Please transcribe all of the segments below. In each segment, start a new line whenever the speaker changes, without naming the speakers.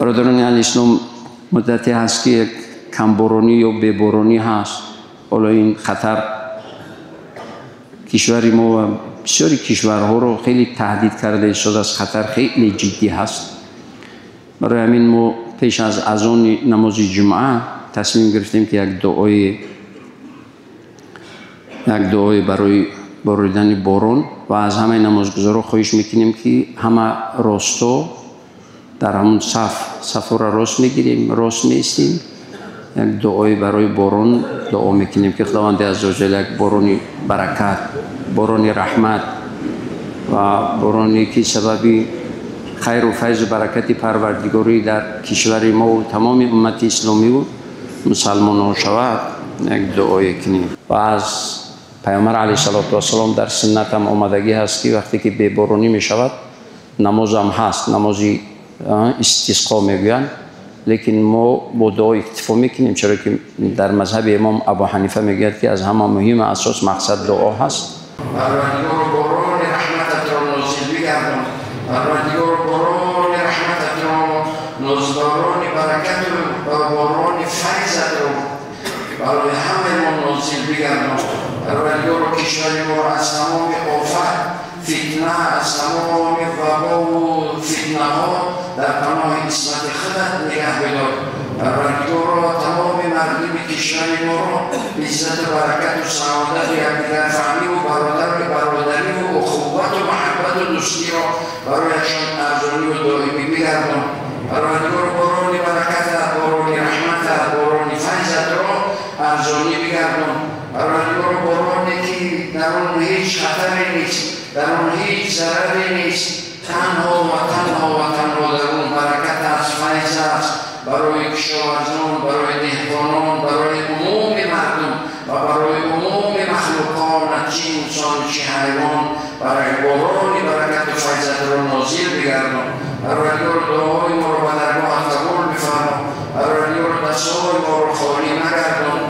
Бародарони аҳли ислом, муддате ҳаст ки як камборонӣ ё беборонӣ ҳаст. Ҳоло ин хатар кишвари мо ва бисёри кишварҳоро хеле таҳдид карда истодааст. Хатар хеле ҷиддӣ ҳаст. Барои ҳамин мо пеш аз азони намози ҷумъа тасмим гирифтем, ки як дуои барои боридани борон ва аз ҳамаи намозгузорҳо хоҳиш мекунем, ки ҳама росто дар ҳамун саф, сафҳоро рост мегирем, рост меистем, як дуои барои борон дуо мекунем, ки Худованди аззаваҷал як борони баракат, борони раҳмат ва бороне ки сабаби хайру файзу баракати Парвардигорӣ дар кишвари мо тамоми уммати исломиву мусалмонҳо шавад, як дуое кунем. Ва аз Пайғамбар алайҳи салоту вассалом дар суннатам омадагӣ ҳаст, ки вақте ки беборонӣ мешавад, намозам ҳаст, намози истисқо мегӯянд, лекин мо бо дуо иктифо мекунем, чаро ки дар мазҳаби имом Абу Ҳанифа мегӯяд, ки аз ҳама муҳим асос мақсад дуо ҳаст.
Парвардигоро, борони раҳмататро нозил бигардон. Парвардигоро, борони раҳмататро нозил, борони баракату ва борони файзатро барои ҳамаи мо нозил бигардон. Парвардигоро, кишвари моро аз тамоми офат, фитна, аз тамоми вабову фитнаҳо дар паноҳи исмати худат нигаҳ бидор. Парвардигоро, тамоми мардуми кишвари моро иззату баракату саодату якдигарфаҳмиву бародариву ухуввату маҳаббату дӯстиро барояшон арзониву доимӣ бигардон. Парвардигоро, борони бараката, борони раҳмата, борони файзатро арзонӣ бигардон. Парвардигоро, бороне ки дар он ҳеҷ хатаре нест, дар он ҳеҷ зараре нест, танҳо ва танҳо ва танҳо дар он баракат аст, файз аст, барои кишоварзон, барои деҳқонон, барои умуми мардум ва барои умуми махлуқон, чи инсон, чи ҳайвон, барои борони баракату файзатро нозил бигардон. Парвардигоро, дуоҳои моро ба даргоҳат қабул бифармо. Парвардигоро, дастҳои моро холӣ магардон.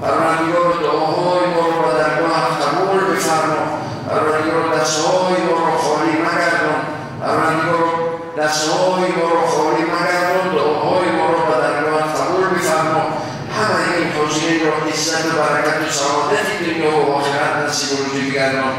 Парвардигоро, дуоҳои моро ба даргоҳат қабул бифармо. Парвардигоро, дастҳои моро холӣ магардон. Парвардигоро, дастҳои моро холӣ магардон, дуоҳои моро ба даргоҳат қабул бифармо. Ҳамаи ин ҳозиринро иззату баракату саодати дунё ва охират насибу рӯзӣ бигардон.